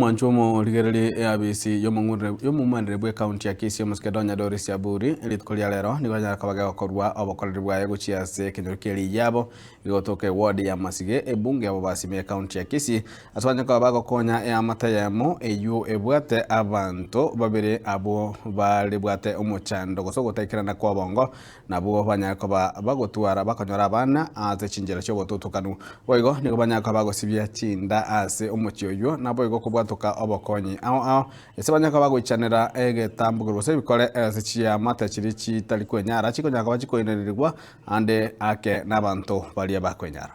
Omwanchwa omorigereria eabisi y'omong'uanere bw'ekaunti ya Kisii omosike Donya Doris Aburi rituko ria rero nigo anyare koba gegokorwa obokoreri bwaye gochia ase ekenyoro kia Riyabo gegotoka eward ya Masige ebunge ya Bobasi ime ekaunti ya Kisii ase banyare koba bagokonya eamate eyemo eywo ebwate abanto babere abwo barebwate omochando gose ogotaikerana kw'obongo Nabwo banyare koba bagotwara bakonyora abana ase chinchera chi'obotutukanu. Boigo nigo banyare koba bagosibia chinda ase omochie oyio, naboigo kobwatoka obokonyi ao ao, ase banyare koba bagoichanera egetambokero gose ebikore ase chiamate chiria chitari kwenyara, chikonyara koba chikoinererigwa ande ake nabanto baria bakwenyara.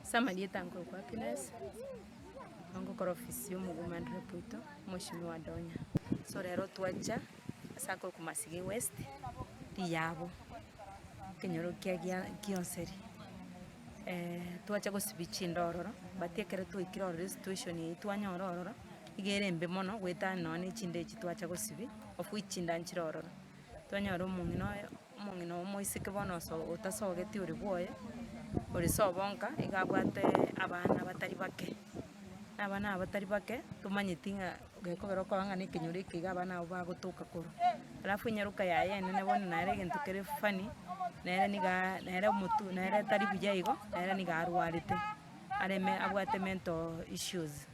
Ase amarieta nkorokwa Happiness, ngokora ofisi ya omowoman rep oito, Mheshimiwa Donya. So rero twacha ase akorokwa Masige West, riyabo, ekenyoro kia gia gionseri. Twacha gosibia chinda ororo, but ekero twaikire ororo esituation eywo twanyora ororo, iga ere embe mono goetania nonye na echinda echi twacha gosibia, of which chinda nchire ororo. Twanyora omong'ina oyo, omong'ina omoiseke bono oso otasogeti ore bwoye, ore sobo nka, iga abwate abana batari bake, na abana aba batari bake, tomanyeti ng'a gekogera okora ng'a na ekenyoro eke iga abana abwo bagotoka korwa. Alafu enyaroka yaye enene bono nere egento kere funny, nere nigaa nere omotwe nere tari buya igo, nere niga arwarete, areme abwate mental issues.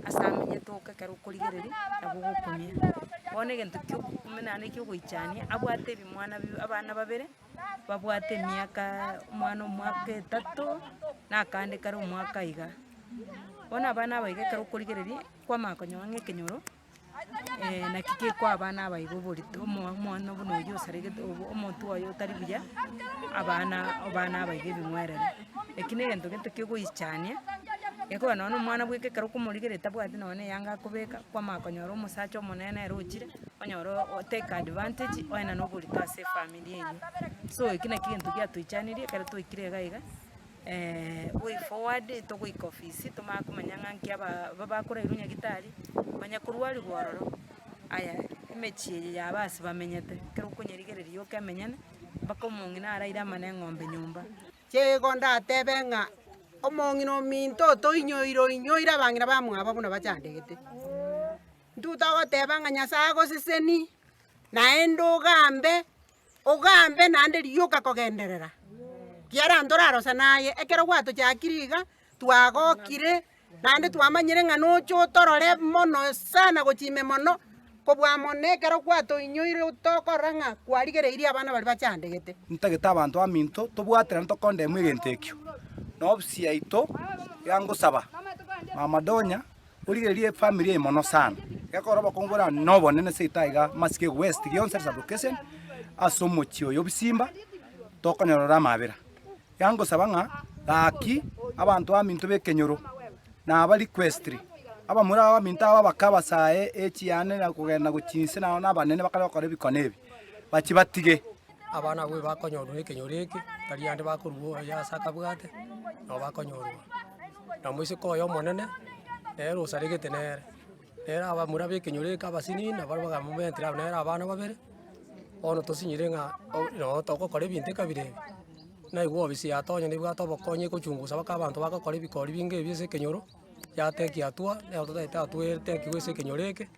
Ase amenyete oka ekero okorigereria nabo ogokumia. Bono egento kia ogokumia naende kia ogoichania, abwate ebimwana bi abana babere, babwate emiaka omwana omwaka etato, na akande kare omwaka iga. Bono abana aba iga ekero okorigereria, kwamanya konyora ng'a ekenyoro. Naki gekoa abana aba iga oborito, omo omwana buna oyio osaregete obo omotwe oye otari buya, abana abana aba iga ebing'werere. Eki na egento gete kegoichania, gekoba nonye na omwana bweka ekero okomorigereria tabwati nonye na eyanga akobeka, kwamanya konyora omosacha omonene nere ochire, onyore o take advantage oenane oborito ase efamiri eywo. So eki naki egento giatoichanirie ekero twaikire iga iga. Way forward togoika ofisi tomanye komanya ng'a nki aba bakorairwe nyagetari, banya korwariwa ororo, aya emechie eye yabo ase bamenyete, ekero okonyerigereria yoka emenyene, mpaka omong'ina araire amana eng'ombe nyomba. Chigo ndatebe ng'a omong'ina ominto otoinyoire oinyoire abang'ina bamwabo buna bachandegete. Intwe togoteba ng'a Nyasaye agoseseni, naende ogambe. Ogambe naende rioka kogenderera, kiagera ntorarosa naye, ekero gwatochakire iga, twagokire, naende twamanyire ng'a noche otorore mono sana gochia ime mono, kobua mono ekero gwatoinyoire tokorora ng'a kwarigereirie abana baria bachandegete. Ntagete abanto baminto tobwaterane tokondemwa egento ekio, na ofisi yaito iga ngosaba, Mama Donya. Origererie efamiri eye mono sana, gekogera obokong'u bore aa nobonene seito aiga Masike West gionsi sub location ase omochie oyo obisimba tokonyorora amabera. Iga ngosaba ng'a gaki abanto baminto b'ekenyoro naba requestiri, abamura aba baminto aba abake abasae echiane na kogenda gochia inse nabo na abanene bakare gokora ebikone ebi, bachie batige. Abana abwo ebakonyorwa na ekenyoro eke, tari ande bakorwa oyo ase akabwate, nabo bakonyorwa. Na omoiseke oye omonene, nere osaregete nere, nere abamura b'ekenyoro eke abasinini nabo bakamomentera abwo nere abana babere, bono tosinyire ng'a o noo togokora ebinto ekabira ebi, naigwa obisi ya Tonya nebwate obokonyi ekochungusa mpaka abanto bagokora ebikori binge ebi ase ekenyoro, yateki hatua, nero totagete hatua etekiwe ase ekenyoro eke,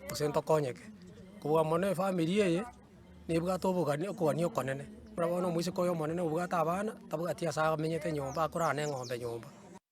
gose ntokonyeke. Kobua mono efamiri eye. Nebwate obogani okogania okonene, buna bono omoiseke oyo omonene obwate abana, tabwati ase amenyete nyomba akorara na eng'ombe nyomba.